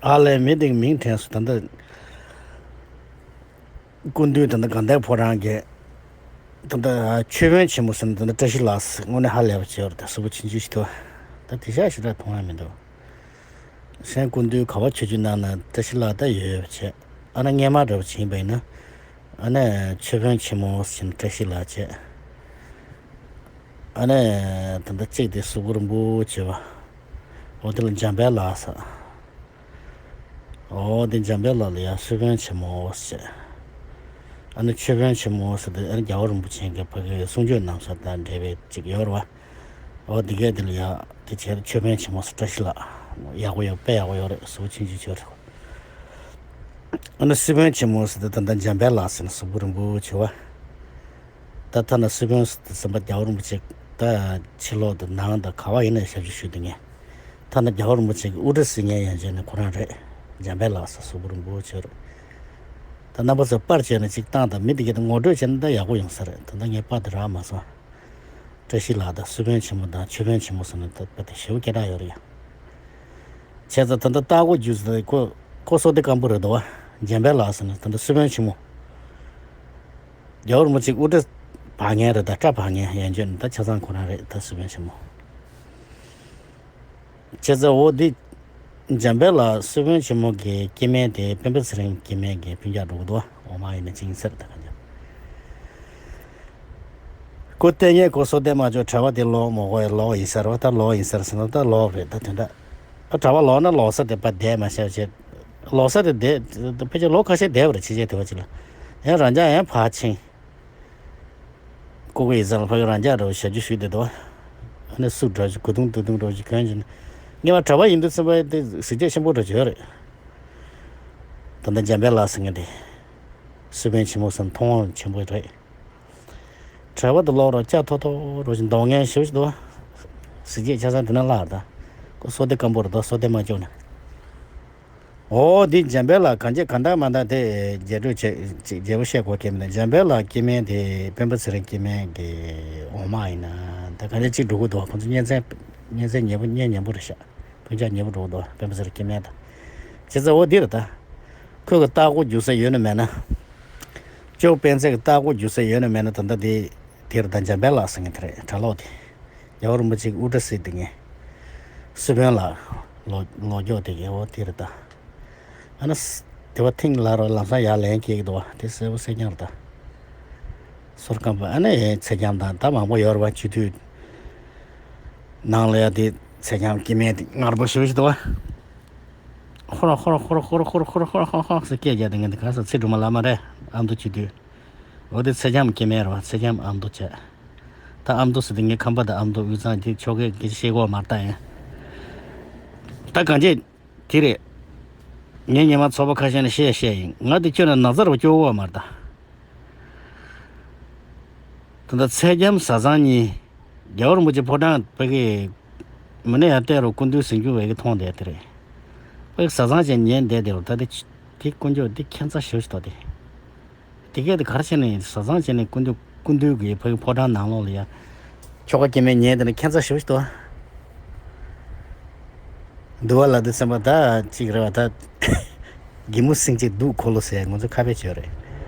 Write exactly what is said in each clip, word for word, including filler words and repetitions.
ཨ་ལས་མི་དེ་མིང་དྲན་སོང་། ད་ལྟ་སྐུ་མདུན་ད་ལྟ་དགའ་ལྡན་ཕོ་བྲང་གི་ད་ལྟ་མཆོད་དཔོན་ཆེན་མོ་ཟེར་ན་ད་ལྟ་བཀྲ་ཤིས་ལགས་ཟེར། དངོས་གནས་ཧ་ལས་པ་བྱས་པ་རེད། ད་གཟུགས་པོ་ཆུང་ཆུང་ཞིག་འདུག་ད་དེ་ཤ་ཞེ་དྲག་མཐོང་ཡ་མི་འདུག་གཞན་སྐུ་མདུན་ག་པར་ཆོས་བརྒྱུད་ནང་ན་བཀྲ་ཤིས་ལགས་ད་ཡོད་ཡོད་བྱས། ཨ་ན་སྔས་མ་འདྲ་བོ་ཕྱིན་པ་ཡིན་ན། ཨ་ནི་མཆོད་དཔོན་ཆེན་མོ་ཟེར་ན་བཀྲ་ཤིས་ལགས་བྱས། ཨ་ནི་ད་ལྟ་གཅིག་དེ་གཟུགས་པོ་རིང་པོ་བྱས་པ། འོ་དེ་ལ་འཇམ་དཔལ་ལགས་ཟེར། འོ་དེ་འཇམ་དཔལ་ལགས་ལ་ཡང་གསོལ་དཔོན་ཆེན་མོ་ཟེར། ཨ་ནི་མཆོད་དཔོན་ཆེན་མོ་ཟེར་དེ་ཨ་ནི་རྒྱལ་བ་རིན་པོ་ཆེ་གི་ཕ་གི་གསུང་ཆོས་གནང་ས་དང་འབྲེལ་བའི་གཅིག་ཡོད་རེད་བ། འོ་དེ་གས་དེ་ལ་ཡང་དེ་བྱས་མཆོད་དཔོན་ཆེན་མོ་ཟེར། བཀྲ་ཤིས་ལགས་ཡག་པོ་ཡོད། དཔེ་ཡག་པོ་ཡོད་རེད། གཟུགས་པོ་ཆུང་ཆུང་ཆུང་རེད། ཨ་ནི་གསོལ་དཔོན་ཆེན་མོ་ཟེར་དེ་ད་ལྟ་འཇམ་དཔལ་ལགས་ཟེར་ན་གཟུགས་པོ་རིང་པོ་བྱས་པ། ད་ཐ་ན་གསོལ་དཔོན་ཟེར་དེ་སེམས་པ་རྒྱལ་བ་རིན་པོ་ཆེ་ད་ཕྱི་ལོགས་དང་ནང་དང་ག་པར་ཡིན་ན་ཞབས་ཕྱི་ཞུ་བསྡད་མཁན། ཐ་ན་རྒྱལ་བ་རིན་པོ་ཆེ་གི་དབུ་སྐྲ་བསིལ་མཁན་ཡན་ཆད་ནི་ཁོ་རང་རེད། འཇམ་དཔལ་ལགས་ཟེར་གཟུགས་པོ་རིང་པོ་བྱས་རེད། ད་རྣམ་པ་ཚོས་པར་བྱས་ནས་ཅིག་བཏང་དང་། མི་དེ་གས་ད་ངོ་སྤྲོད་བྱས་ན་ད་ཡག་པོ་ཡོང་ས་རེད། ད་ལྟ་ངས་པར་དེ་རག་མ་སོང་། བཀྲ་ཤིས་ལགས་དང་གསོལ་དཔོན་ཆེན་མོ་དང་མཆོད་དཔོན་ཆེན་མོ་ཟེར་ན་ད་དཔེ་དེ་ཞེ་པོ་སྐད་གྲགས་ཡོད་རེད་ཡ། བྱས་ཙང་ད་ལྟ་ལྟ་སྒོ་བརྒྱུད་ཟེར་ཁོ་ཁོ་བསོད་བདེ་སྐམ་པོ་རེད་འདུག་བ། འཇམ་དཔལ་ལགས་ཟེར་ན་ད་ལྟ་གསོལ་དཔོན་ཆེན་མོ། རྒྱལ་བ་རིན་པོ་ཆེ་དབུ་སྐྲ་བག་མཁན་རེད། ད་སྐྲ་བག་མཁན་ཡན་ཆད་ནི་ད་ཆ་ཚང་ཁོ་རང་རེད། ད་གསོལ་དཔོན་ཆེན་མོ། བྱས་ཙང་འོ་འདི་འཇམ་དཔལ་ལགས་གསོལ་དཔོན་ཆེན་མོ་གི་སྐྱེ་དམན་དེ་སྤེན་པ་ཚེ་རིང་སྐྱེ་དམན་གྱི་སྤུན་ཀྱག་འགྲོ་གི་འདུག་འོ་མ་ཡིན་ན་ཅིང་ཟེར་ད་ག་འཇམ། ཁོ་ལྟས་ངན་ཁོ་བསོད་བདེ་མ་ཆོག་གྲྭ་པ་དེ་ལོག་མ་དགོས་ཡ་ལོག་ཡིན་ཟེར་བ། ད་ལོག་ཡིན་ཟེར་ཟེར་ན་ད་ལོག་རེད། ད་དོན་དག་ཨ་གྲྭ་པ་ལོག་ན་ལོག་ས་དེ་ཕར་བསྡད་མ་བྱས་བྱས། ལོག་ས་དེ་བསྡད་ཕལ་ཆེར་ལོ་ཁ་ཤས་བསྡད་པ་རེད། ཕྱི་རྒྱལ་དེ་བ་ཅིག་ལ་ཡང་རང་ཅག་ཡང་ཕར་ཕྱིན། ལྐོག་གི་ཡིག་ཚང་ལ་ཕ་གི་རང་ཅག་འདྲ་བོ་ཞབས་ཕྱི་ཞུས་བསྡད་འདུག་ཨ་ནི་སུ་འདྲ་ཞིག་གོས་ཐུང་དུ་ཐུང་འདྲ་བོ་ཞིག་གྱོན་བྱས་ནས། ངས་མ་གྲྭ་པ་ཡིན་དུས་ཙམ་པ་དེ་གཟི་བརྗིད་ཆེན་པོ་འདྲ་ཅིག་ཡོད་རེད། ད་ལྟ་འཇམ་དཔལ་ལགས་ཟེར་མཁན་དེ་གསོལ་དཔོན་ཆེན་མོ་ཟེར་མཐོང་དབང་ཆེན་པོ་རེད། གྲྭ་པ་དེ་ལོག་རོགས་ལྕགས་ཐོག་ཐོག་རོགས་ཞིག་འདོགས་མཁན་ཞེ་པོ་ཞིག་འདུག་གཟི་བརྗིད་ཆ་ཚང་དེ་ན་བརླག་ད། ཁོ་བསོད་བདེ་སྐམ་པོ་རེད་འདུག་བསོད་བདེ་མ་ཆོག་ནས། འོ་འདི་འཇམ་དཔལ་ལགས་གང་བྱེད་གང་ལྟར་མ་ལྟར་དེ་རྒྱས་སྤྲོས་བྱེད་ཅིག་རྒྱས་པོ་བཤད་དགོས་ཀྱི་མེད། འཇམ་དཔལ་ལགས་སྐྱེ་དམན་དེ་སྤེན་པ་ཚེ་རིང་སྐྱེ་དམན་གྱི་འོག་མ་ཡིན་ན་ད་གང་ལྟར་གཅིག་འགྲོ་གི་འདུག་ཁོང་ཚོ་གཉེན་ཚན་གཉེན་ཚན་ཉེ་པོ་གཉེན་ཉེ་པོ་རེད་ཤག་སྤུན་ཀྱག་ཉེ་པོ་འགྲོ་གི་འདུག་སྤེན་པ་ཚེ་རིང་སྐྱེ་དམན་དང་། བྱས་ཙང་འོ་འདི་རེད་ད། ཁོས་གི་ལྟ་སྒོ་རྒྱུག་ས་ཡོད་ན་མེད་ན། ཅོ་སྤེན་ཚེ་གི་ལྟ་སྒོ་རྒྱུག་ས་ཡོད་ན་མེད་ན་ད་ལྟ་དེ་དེ་རེད་ད། འཇམ་དཔལ་ལགས་ཟེར་མཁན་དེ་རེད། གྲྭ་ལོག་དེ། རྒྱལ་བ་རིན་པོ་ཆེ་གི་དབུ་སྐྲ་བསིལ་དེ་ངས། སི་པན་ལ་ལོ་ལོ་རྒྱོག་དེ་གའི་འོ་དེ་རེད་ད། ཨ་ན་སི་དེ་བ་ཐིང་ལ་རོ་ལམ་སང་ཡར་ལན་སྐྱེལ་གི་འདུག་བ། དེ་གསལ་པོ་གསལ་རྐྱང་རེད་ད། སོར་སྐམ་པ་ཨ་ནི་ཚེ་རྐྱང་དང་ད་མང་པོ་ཡོད་རེད་བ། སྤྱི་འཐུས་ནང་ལ་ཡ་དེ་ཚེ་རྐྱང་སྐྱེ་དམན་དེ་ངར་པོ་ཞེ་པོ་ཞིག་འདུག་བ། ཧོ་ར་ཧོ་ར་ཧོ་ར་ཧོ་ར་ཧོ་ར་ཧོ་ར་ཧོ་ར་ཧོ་ར་ཧོ་ར་ཟེར་སྐད་རྒྱག་དེ་ངས་དེ་ག་ས་ཚེ་སྒྲོལ་མ་བླ་མ་རེད། ཨ་མདོ་སྤྱི་འཐུས། འོ་དེ་ཚེ་རྐྱང་སྐྱེ་དམན་རེད་བ། ཚེ་རྐྱང་ཨ་མདོ་བྱས། ད་ཨ་མདོ་ཟེར་དེ་ངའི་ཁམས་པ་དང་ཨ་མདོ་དབུས་གཙང་དེ་ཕྱོགས་སྐད་སྐད་ཆ་བཤད་གོ་མ་རེད་ད་ཡིན། ད་གང་བྱེད་དེ་རེད། ངས་ཉི་མ་ཚོགས་པ་ཁ་ཤས་ནས་བཤད་བཤད་ཡིན། ང་དེ་ཁྱོད་ནས་ན་ཚ་རུ་སྐྱོ་བོ་མ་རེད་ད། ད་ལྟ་ཚེ་རྐྱང་བཟའ་ཚང་གཉིས། རྒྱལ་བ་རིན་པོ་ཆེ་ཕོ་བྲང་ཕ་གི་མི་ནས་ཡར་བལྟས་རུ་སྐུ་མདུན་ཟིན་རྒྱུ་བས་གི་མཐོང་བསྡད་དེ་རེད། ཕ་གི་བཟའ་ཚང་ཅན་ཉན་བསྡད་དེ་རུ་ད་དེ་དེ་དཀོན་མཆོག་འདི་ཁྱད་མཚར་ཞེ་པོ་ཞིག་འདུག་སྟེ། དེ་གས་དེ་གར་ཕྱིན་ནས་བཟའ་ཚང་བྱས་ནས་སྐུ་མདུན་སྐུ་མདུན་གྱི་ཕ་གི་ཕོ་བྲང་ནང་ལོགས་ལ་ཡ། ཁྱོ་ག་སྐྱེ་དམན་ཉལ་དེ་ནི་ཁྱད་མཚར་ཞེ་པོ་ཞིག་འདུག་ཨ། འདུག་བ་ལ་དེ་སེམས་པ་ད་གཅིག་རེད་བ་ད། སྒྱེ་མོ་སེང་ཆེན་སྡུག་འཁོར་ལོ་ཟེར་ང་ཚོ་ཁ་དཔེ་བྱོས་རེད།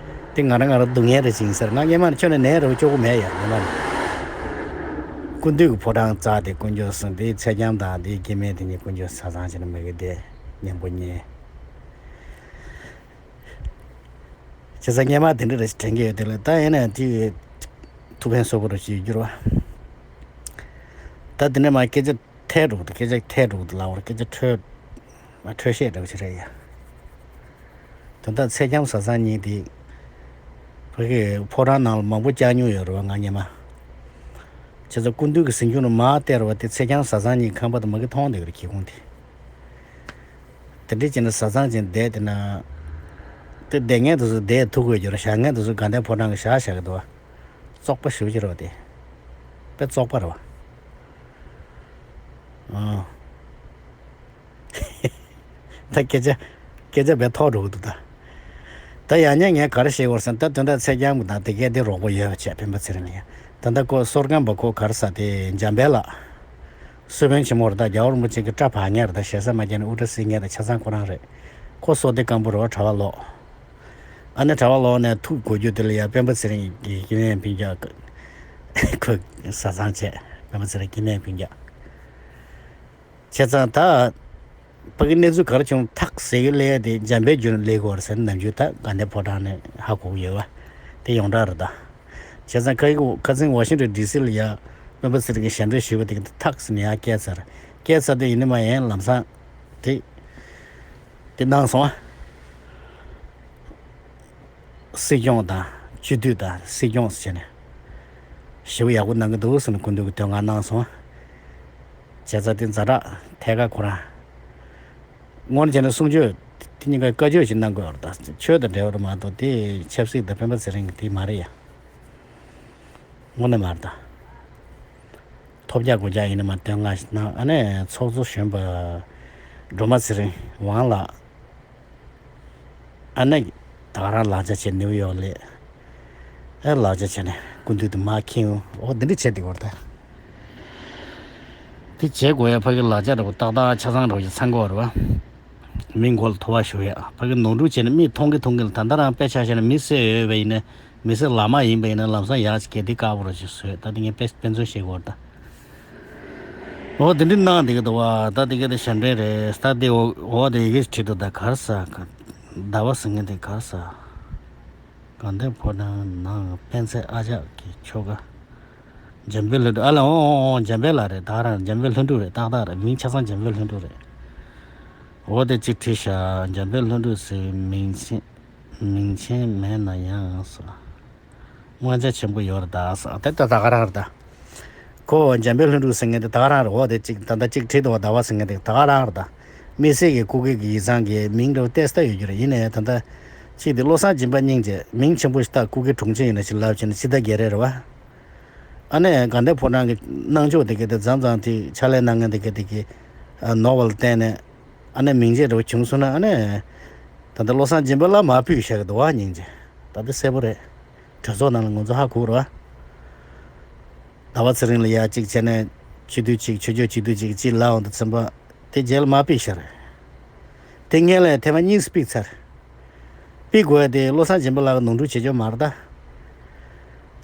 དེ་ང་རང་ང་རང་སྡུག་བསྔལ་རེ་ཅིག་ཡིན་ཟེར། ང་སྔས་མ་ནས་ཁྱོན་ནས་ནད་རེ་བ་སྐྱོ་པོ་མེད་ཡ་སྔས་མ་ནས། སྐུ་མདུན་གྱི་ཕོ་བྲང་རྩ་དེ་དཀོན་མཆོག་གསུམ་དེ་ཚེ་རྐྱང་དང་དེ་སྐྱེ་དམན་དེ་གཉིས་དཀོན་མཆོག་བཟའ་ཚང་བྱས་ནས་མ་གི་དེ་མཉམ་པོ་ཉལ། བྱས་ཙང་སྔས་མ་དེ་འདྲ་རེ་དྲན་གྱི་ཡོད། དེ་ལ་ད་ཡིན་ན་དེ་ཐུགས་ཕན་གསོས་པོ་རུ་ཞིག་གྱུར་བ། ད་དེ་ནས་མ་སྐད་ཆ་ཐལ་འགྲོ་གི་འདུག་སྐད་ཆ་ཐལ་འགྲོ་གི་འདུག་ལབ་པར་སྐད་ཆ་འཕྲོད་མ་འཕྲོད་བཤད་འདྲ་བོ་ཞིག་རེད་ཡ། དོན་དག་ཚེ་རྐྱང་བཟའ་ཚང་གཉིས་དེ་ཕ་གི་ཕོ་བྲང་ནང་ལ་མང་པོ་བཅར་མྱོང་ཡོད་རེད་བ་ང་སྔས་མ། བྱས་ཙང་སྐུ་མདུན་གྱི་གཟིམ་ཆུང་ནས་མར་བལྟས་རེད་བ། དེ་ཚེ་རྐྱང་བཟའ་ཚང་གཉིས་ཁང་པ་དང་མ་གི་མཐོང་བསྡད་ཀྱི་རེད་སྒེའུ་ཁུང་དེ། དེ་འདྲ་བྱས་ནས་བཟའ་ཚང་ཅན་བསྡད་དེ་ན། དེ་བསྡད་མཁན་དེ་ཚོ་བསྡད་ཐུབ་དགོས་རྒྱུ་རེད། བཞག་མཁན་དེ་ཚོ་དགའ་ལྡན་ཕོ་བྲང་གི་བཞག་བཞག་གི་འདུག་བ། བཙོག་པ་ཞེ་པོ་ཅིག་རེད་བ་དེ། དཔེ་བཙོག་པ་རེད་བ། ཨང་། ད་སྐད་ཆ་སྐད་ཆ་དཔེ་ཐོག་འགྲོ་གི་འདུག་ད། ད་ཡང་ཉན་ངས་ག་རེ་བཤད་དགོས་ཟེར་ན། ད་དོན་དག་ཚེ་རྐྱང་གི་དང་དེ་གས་དེ་རོགས་པ་ཡོད་པ་བྱས་སྤེན་པ་ཚེ་རིང་ལ་ཡ། ད་ལྟ་ཁོ་སོར་སྐམ་པ་ཁོ་ག་རེ་ཟ་དེ་འཇམ་དཔལ་ལགས། སུ་བོན་ཆེན་མོ་རེད། ད་རྒྱལ་བ་རིན་པོ་ཆེ་གི་སྐྲ་བག་ཉལ་རེད། ད་ཞེ་ས་མ་བརྒྱབ་ནས་དབུ་སྐྲ་བསིལ་མཁན་དང་ཆ་ཚང་ཁོ་རང་རེད། ཁོ་བསོད་བདེ་སྒམ་པོ་རེད་བ། གྲྭ་པ་ལོག་ཨ་ནི་གྲྭ་པ་ལོག་ནས་ཐུག་གོ་རྒྱུ་དེ་ལ་ཡ་སྤེན་པ་ཚེ་རིང་གི་སྐྱིད་གནས་ཕུན་རྒྱག་ཁོས་བཟའ་ཚང་བྱས། སྤེན་པ་ཚེ་རིང་སྐྱིད་གནས་ཕུན་རྒྱག་བྱས་ཙང་ད། ཕ་གི་གནས་ཚུལ་ག་རེ་བྱུང་ཐག་ཟེར་གི་ལས་དེ་འཇམ་དཔལ་རྒྱུན་ལས་གོ་རེད་ཟེར་ནམ་རྒྱུན་ད་དགའ་ལྡན་ཕོ་བྲང་ནས་ཧ་གོ་གི་ཡོད་བ། དེ་ཡོངས་གྲགས་རེད་ད། བྱས་ཙང་ཁ་ཡིག་ཁ་སང་ཝ་ཤིང་ཊོན་ཌི་སི་ལ་ཡ་སྤེན་པ་ཚེ་རིང་གི་ཞལ་འདོན་ཞུས་པ་དེ་གི་ཐག་ཟེར་ནས་ཡ་བསྐྱལ་ཚར། བསྐྱལ་ཚར་དེ་ཡིན་ནི་མ་ཡིན་ལམ་སང་དེ་དེ་གནང་སོང་བ། སྲིད་སྐྱོང་དང་སྤྱི་འཐུས་དང་སྲིད་སྐྱོང་ཟེར་ནས་ཞེ་པོ་ཡག་པོ་གནང་གི་འདུག་ཟེར་ནས་སྐུ་མདུན་གྱི་བསྟོད་བསྔགས་གནང་སོང་། བྱས་ཙང་དེ་ཛ་དྲག་ཐད་ཀར་ཁོ་རང་། དངོས་གནས་བྱས་ན་གསུང་ཆོས་དེ་གཉིས་ཀ་བཀའ་ཆོས་ཤིག་གནང་དགོས་པ་རེད་ད། ཆོས་དང་འབྲེལ་བ་རེད་མ་གཏོགས་དེ་ཆབ་སྲིད་དང་སྤེན་པ་ཚེ་རིང་གི་དེ་མ་རེད་ཡ། དངོས་གནས་མ་རེད་ད། ཐོབ་རྒྱག་དགོས་རྒྱག་ཡིན་ན་མ་བསྟོད་བསྔགས་ཤིག་གནང་། ཨ་ནི་ཚོགས་གཙོ་གཞོན་པ་སྒྲོལ་མ་ཚེ་རིང་དབང་ལགས། ཨ་ནི་ད་ག་རང་ལག་ཆ་བྱས་ནིའུ་ཡོག་སླེབས། ཨ་ལག་ཆ་བྱས་ནས་སྐུ་མདུན་དུ་མར་འཁྱེར་ཡོང་། འོ་འདི་འདྲ་བྱས་བསྡད་ཡོད་རེད་ད། དེ་བྱེད་དགོས་ཡ་ཕ་གི་ལག་ཆ་འདྲ་པོ་ཏག་ཏག་ཆ་ཚང་འདྲ་པོ་ཞིག་ཚང་དགོས་རེད་བ། མི་མགོ་ལ་ཐོ་བ་གཞུ་ཡ། ཕ་གི་ནོར་འཁྲུལ་བྱས་ནས་མིག་མཐོང་གི་མཐོང་གི་ལ། ད་ལྟ་རང་དཔེ་ཆ་བཞག་ན་མི་བསད་ཡོད་པ་ཡིན་ན། མི་སེར་ལག་དམར་ཡིན་པ་ཡིན་ན་ལམ་སང་ཡག་ཅིག་གལ་ཏེ་དཀར་པོ་ར་ཞིག་བཟོས། ད་དེ་ངས་དཔེ་དཔེ་མཚོན་བཤད་དགོས་རེད་ད། འོ་དེ་འདྲ་གནང་བསྡད་ཀྱི་འདུག་བ། ད་དེ་ག་དེ་ཞབས་འདྲེན་རེད། ད་དེ་འོ་འོ་དེ་ཡི་གེ་བྲིས་འདུག་ད་ག་རེ་ཟེར། ཟླ་བ་ཟེར་མཁན་དེ་ག་རེ་ཟེར། དགའ་ལྡན་ཕོ་བྲང་ནང་དཔལ་བརྩེགས་ཨ་ཅག་གི་ཁྱོ་ག་འཇམ་དཔལ་ལྷུན་གྲུབ། ཨ་ལ་འོ་འོ་འོ་འཇམ་དཔལ་ལགས་རེད། ད་རང་འཇམ་དཔལ་ལྷུན་གྲུབ་རེད། ཏག་ཏག་རེད། མིང་ཆ་ཚང་འཇམ་དཔལ་ལྷུན་གྲུབ་རེད། འོ་དེ་གཅིག་བྲིས་ཤག་འཇམ་དཔལ་ལྷུན་གྲུབ་ཟེར་མིང་ཆེན། མིང་ཆེན་མེད་ན་ཡང་ཟེར། དབང་ཆ་ཆེན་པོ་ཡོད་རེད་ད་ཟེར། དེ་ད་ད་ག་རང་རེད་ད། ཁོ་འཇམ་དཔལ་ལྷུན་གྲུབ་ཟེར་མཁན་དེ་ད་ག་རང་རེད། འོ་དེ་གཅིག་ད་ལྟ་གཅིག་བྲིས་འདུག་བ། ཟླ་བ་ཟེར་མཁན་དེ་ད་ག་རང་རེད་ད། དམིགས་བསལ་གྱི་སྐུ་སྒེར་གྱི་ཡིག་ཚང་གི་མིང་འདྲ་བོ་ཏོག་ཙམ་ཡོད་རྒྱུ་རེད། ཡིན་ནའི་ད་ལྟ་གཅིག་དེ་བློ་བཟང་སྦྱིན་པ་སྙིང་རྗེ། མིང་ཆེན་པོ་ཞིག་ད་སྐུ་སྒེར་དྲུང་ཆེ་ཡིན་ན་ཞིག་ལབ་བྱས་ན་ཕྱི་ཟླ་བརྒྱད་རེད་རེད་བ། ཨ་ནི་དགའ་ལྡན་ཕོ་བྲང་གི་གནང་ཕྱོགས་དེ་ག་དེ་མཚམས་མཚམས་དེ་ཕྱག་ལས་གནང་མཁན་དེ་ག་དེ་གི་ནོར་བ་ལ་བརྟེན་ནས་ཨ་ནི་མིང་ཆེན་འདྲ་བོ་བྱུང་སོང་ན། ཨ་ནི་ད་ལྟ་བློ་བཟང་སྦྱིན་པ་ལ་མར་ཕུད་བཞག་གི་འདུག་བ། སྙིང་རྗེ། ད་ལྟ་གསལ་པོ་རེད། གྲོས་ཚོགས་ནང་ལ་ང་ཚོ་ཧ་གོ་རེད་བ། ཟླ་བ་ཚེ་རིང་ལ་ཡ་གཅིག་བྱས་ནས་སྤྱི་འཐུས་གཅིག་ཆོས་ཕྱོགས་སྤྱི་འཐུས་གཅིག་གཅིག་ལབ་འོང་དུས་ཙམ་པ། དེ་རྗེས་ལ་མར་ཕུད་ཤར། དེ་སྔོན་ལ་ཐེངས་མ་གཉིས་སུ་ཕུད་ཚར། ཕུད་དགོས་ཡ་དེ་བློ་བཟང་སྦྱིན་པ་ལགས་ཀྱི་ནོར་འཁྲུལ་བྱེད་ཆོག་མ་རེད་ད།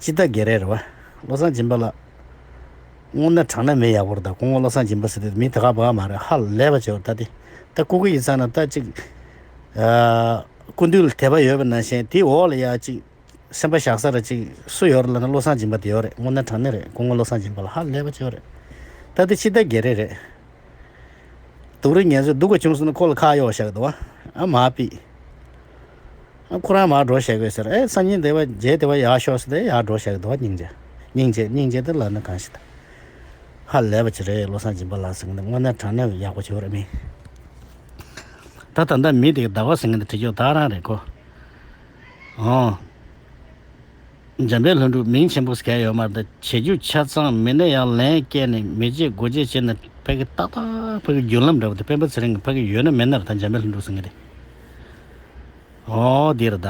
ཕྱི་ཟླ་བརྒྱད་རེད་རེད་བ། བློ་བཟང་སྦྱིན་པ་ལགས། དངོས་གནས་དྲང་གནས་མི་ཡག་པོ་རེད་ད། སྐུ་ངོ་བློ་བཟང་སྦྱིན་པ་ཟེར་དུས་མི་ད་ག་བ་ག་མ་རེད། ཧ་ལས་པ་བྱེད་པ་ད་དེ། ད་སྐུ་སྒེར་ཡིག་ཚང་ན་ད་ཅིག་ཨ། སྐུ་མདུན་ལ་དད་པ་ཡོད་པ་ནང་བཞིན་དེའི་འོག་ལ་ཡ་ཅིག་སེམས་པ་བཞག་ས་ར་ཅིག་སུ་ཡོད་རེད་ལབ་ན་བློ་བཟང་སྦྱིན་པ་དེ་ཡོད་རེད། དངོས་གནས་དྲང་གནས་རེད། སྐུ་ངོ་བློ་བཟང་སྦྱིན་པ་ལ་ཧ་ལས་པ་བྱེད་པ་རེད། ད་དེ་ཕྱི་ཟླ་བརྒྱད་རེད་རེད། སྡུག་རུས་ངལ་གསོ་སྡུག་པ་བྱུང་སོང་ན་ཁོ་ལ་ཁ་གཡོག་བཞག་འདུག་བ། ཨ་མ་པི། ཨ་ཁོ་རང་མར་འགྲོ་བཞག་དགོས་ཟེར། ཨེ་སང་ཉིན་དེ་བ་རྗེས་དེ་བ་ཡག་ཤོག་ཟེར་ཏེ་ཡར་འགྲོ་བཞག་འདུག་བ། སྙིང་རྗེ། སྙིང་རྗེ་སྙིང་རྗེ་དེ་ལབ་ན་གང་ཞིག་ད། ཧ་ལས་པ་ཅིག་རེད། བློ་བཟང་སྦྱིན་པ་ལགས་ཟེར་མཁན་དེ་དངོས་གནས་དྲང་གནས་ཡག་པོ་བྱེད་པ་རེད་མི། ད་ད་ལྟ་མི་དེ་ཟླ་བ་ཟེར་མཁན་དེ་བྲིས་ཆོག་ད་རང་རེད་ཁོ། ཨོ། འཇམ་དཔལ་ལྷུན་གྲུབ་མིང་ཆེན་པོ་ཟེར་མཁན་ཡོད་མ་རེད། ད་བྱེད་རྒྱུ་ཆ་ཚང་མི་སྣ་ཡང་ལན་བསྐྱལ་ནས་མི་བྱེད་དགོས་བྱེད་བྱས་ནས་ཕ་གི་ཏག་ཏག་ཕ་གི་རྒྱུན་ལམ་འདྲ་བོ་དེ་སྤེན་པ་ཚེ་རིང་གི་ཕ་གི་ཡོད་ན་མེད་ན་རེད། ད་འཇམ་དཔལ་ལྷུན་གྲུབ་ཟེར་མཁན་དེ། ཨོ་འདི་རེད་ད།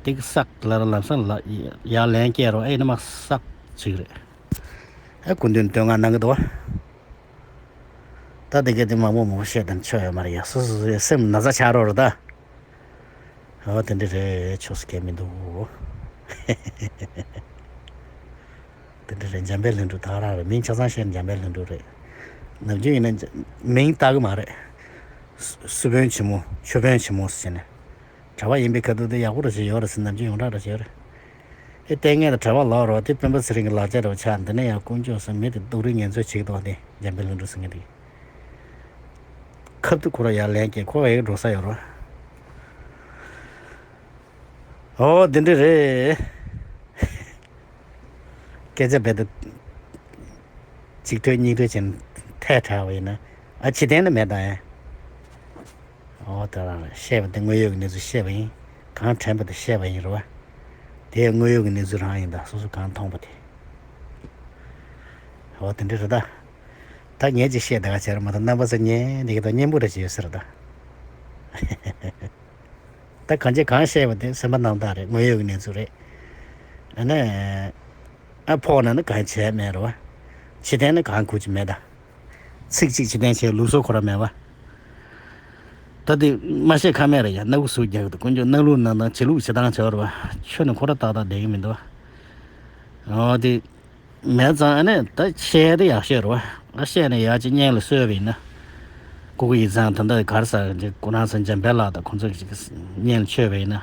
ཏིག་སག་ལ་ར་ལམ་སང་ལ་ཡར་ལན་བསྐྱལ་རོགས། ཨེ་ནི་མ་སག་ཅིག་རེད། ཨེ་སྐུ་མདུན་བསྟོད་བསྔགས་གནང་གི་འདུག་བ། ད་དེ་ག་དེ་མང་པོ་མང་པོ་བཤད་དང་ཆོ་ཡོད་མ་རེད་ཡ། སོ་སོ་སོ་སོའི་སེམས་ན་ཚ་ཆགས་རོགས་རེད་ད། ཨོ་དེ་འདྲ་རེད། ཆོ་སི་གས་མི་འདུག་དེ་འདྲ་རེད། འཇམ་དཔལ་ལྷུན་གྲུབ་ད་ག་རང་རེད། མིང་ཆ་ཚང་བཤད་ན་འཇམ་དཔལ་ལྷུན་གྲུབ་རེད། ནམ་རྒྱུན་ཡིན་ན་མིང་བཏགས་གི་མ་རེད། སུ་སུ་བོན་ཆེན་མོ་ཆོས་བོན་ཆེན་མོ་ཟེར་ནས། གྲྭ་པ་ཡིན་པའི་ཁ་ཐུག་དེ་ཡག་པོ་རེ་ཞིག་ཡོད་རེད་ཟེར། ནམ་རྒྱུན་ཡོངས་གྲགས་རེ་ཞིག་ཡོད་རེད། ཨེ་ལྟས་ངན་དང་གྲྭ་པ་ལོག་རོགས་དེ་སྤེན་པ་ཚེ་རིང་གི་ལག་ཆ་རེ་བ་ཆགས། འདི་ནས་ཡང་དཀོན་མཆོག་གསུམ་མི་དེ་སྡུག་རུས་ངལ་འཚོ་བྱེད་ཀྱི་འདུག་དེ་འཇམ་དཔལ་ལྷུན་གྲུབ་ཟེར་མཁན་དེ། ཁབ་ཏུ་ཁོ་ར་ཡར་ལན་སྐྱེལ། ཁོ་ཡར་འགྲོ་ས་ཡོད་རོ། ཨོ་འདི་འདྲ་རེད། སྐད་ཆ་རྦད་དེ་གཅིག་ཐོས་གཉིས་ཐོས་བྱས་ནས་ཐལ་དྲགས་པ་ཡིན་ན། ཨ་ཕྱི་བལྟས་ན་མེད་ད་ཡ། ཨོ་ད་རང་རེད། བཤད་པ་དེ་དངོས་ཡོད་ཀྱི་གནས་ཚུལ་བཤད་པ་ཡིན། གང་དྲན་པ་དེ་བཤད་པ་ཡིན་རེད་བ། དེ་དངོས་ཡོད་ཀྱི་གནས་ཚུལ་རང་ཡིན་ད། སོ་སོ་གང་མཐོང་པ་དེ། ཨོ་དེ་འདྲ་རེད་ད། ད་ངས་ཅིག་བཤད་ད་ག་བྱས་རེད་མ་གཏོགས་རྣམ་པ་ཚོ་ཉན་འདི་ག་ད་སྙན་པོ་རེ་ཅིག་ཡོད་ས་རེད་ད། ད་གང་བྱས་གང་བཤད་པ་དེ་སེམས་པ་རྣམ་དག་རེད། དངོས་ཡོད་ཀྱི་གནས་ཚུལ་རེད། ཨ་ནི། ཨ་ཕོག་ན་ནི་གང་བྱས་མེད་རེད་བ། ཕྱི་བལྟས་ན་གང་དགོས་ཀྱི་མེད་ད། ཚིག་གཅིག་ཕྱིར་འཐེན་བྱེད་ལུགས་སྲོལ་ཁོ་རང་མེད་པ། ད་དེ་མ་བཤད་ཁ་མེད་རེད་ཡ། སྣ་ཁུག་ཟུག་རྒྱག་གི་འདུག་དཀོན་མཆོག། སྣ་ལུག་ནང་དང་བྱེད་ལུགས་བྱེད་སྟངས་བྱེད་པ་རེད་པ། ཆོས་ནི་ཁོ་ར་ཏག་ཏག་བསྡད་ཀྱི་མི་འདུག་པ། འོ་དེ་མེད་ཙང་ཨ་ནི་ད་བཤད་དེ་ཡག་ཤོས་རེད་པ། ཨ་བཤད་ནས་ཡག་ཅིག་སྙན་ལ་གསོས་པ་ཡིན་ན། སྐུ་གི་ཡིག་ཚང་ད་ལྟ་ག་རེ་ཟེར་གྱི། ཁོ་རང་ཚོ་འཇམ་དཔལ་ལགས་དང་ཁོང་ཚོ་ཅིག་སྙན་ལ་མཆོད་པ་ཡིན་ན།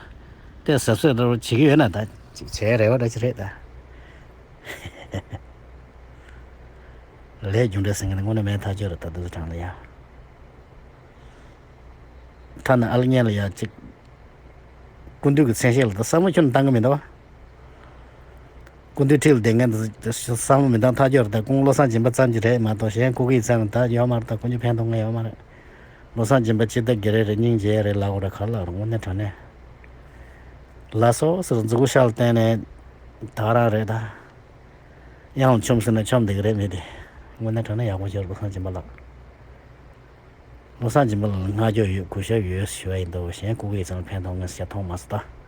དེ་གཟབ་གཟབ་འདྲ་བོ་བྱེད་ཀྱི་ཡོད་ན་ད་ཅིག་བྱས་རེ་བ་འདྲ་ཅིག་རེད་ད། ལས་རྒྱུ་འབྲས་ཟེར་མཁན་དེ་དངོས་གནས་མེད་ཐག་ཆོད་རེད་ད། དེ་ཚོ་དྲང་ལ་ཡ། ཐ་ན་ཨ་ལ་སྙན་ལ་ཡ་ཅིག་སྐུ་མདུན་གྱི་མཚན་ཤས་ལ་ད་བསམ་བློ་ཁྱོན་ནས་བཏང་གི་མི་འདུག་པ། སྐུ་མདུན་འཁྲིས་ལ་བསྡད་མཁན་དེ་བསམ་བློ་མི་བཏང་ཐག་ཆོད་རེད་ད། ཁོང་བློ་བཟང་སྦྱིན་པ་ཙམ་གྱི་རེད་མ་གཏོགས་གཞན་སྐུ་གེ་ཡིག་ཚང་ལ་ད་ཡོད་མ་རེད་ད། དཀོན་མཆོག་ཕན་ཐོགས་མཁན་ཡོད་མ་རེད། བློ་བཟང་སྦྱིན་པ་སྤྱི་ཟླ་བརྒྱད་རེ་རེ་སྙིང་རྗེ་རེད་ལབ་དགོས་རེད། ག་རེ་ལབ་རེད། དངོས་གནས་དྲང་གནས་ལ་སོ་སོར་མཛུ་གུ་ཤ་ལ་བསྟན་ནས་ད་ག་རང་རེད་ད། གཡང་ལ་མཆོངས་ཟེར་ན་མཆོངས་བསྡད་ཀྱི་རེད། མི་དེ་དངོས་གནས་དྲང་གནས་ཡག་པོ་ཞིག་རེད། བློ་བཟང་སྦྱིན་པ་ལགས། བློ་བཟང་སྦྱིན་པ་ལགས་ལ་བསྔགས་བརྗོད་ཡོད། གུས་ཞབས་ཡོད་ཞུ་བ་ཡིན་ད། གཞན་སྐུ་གེ་ཡིག་ཚང་ལ་ཕན་ཐོགས་མཁན་ཞིག་མཐོང་མ་སོང་ད།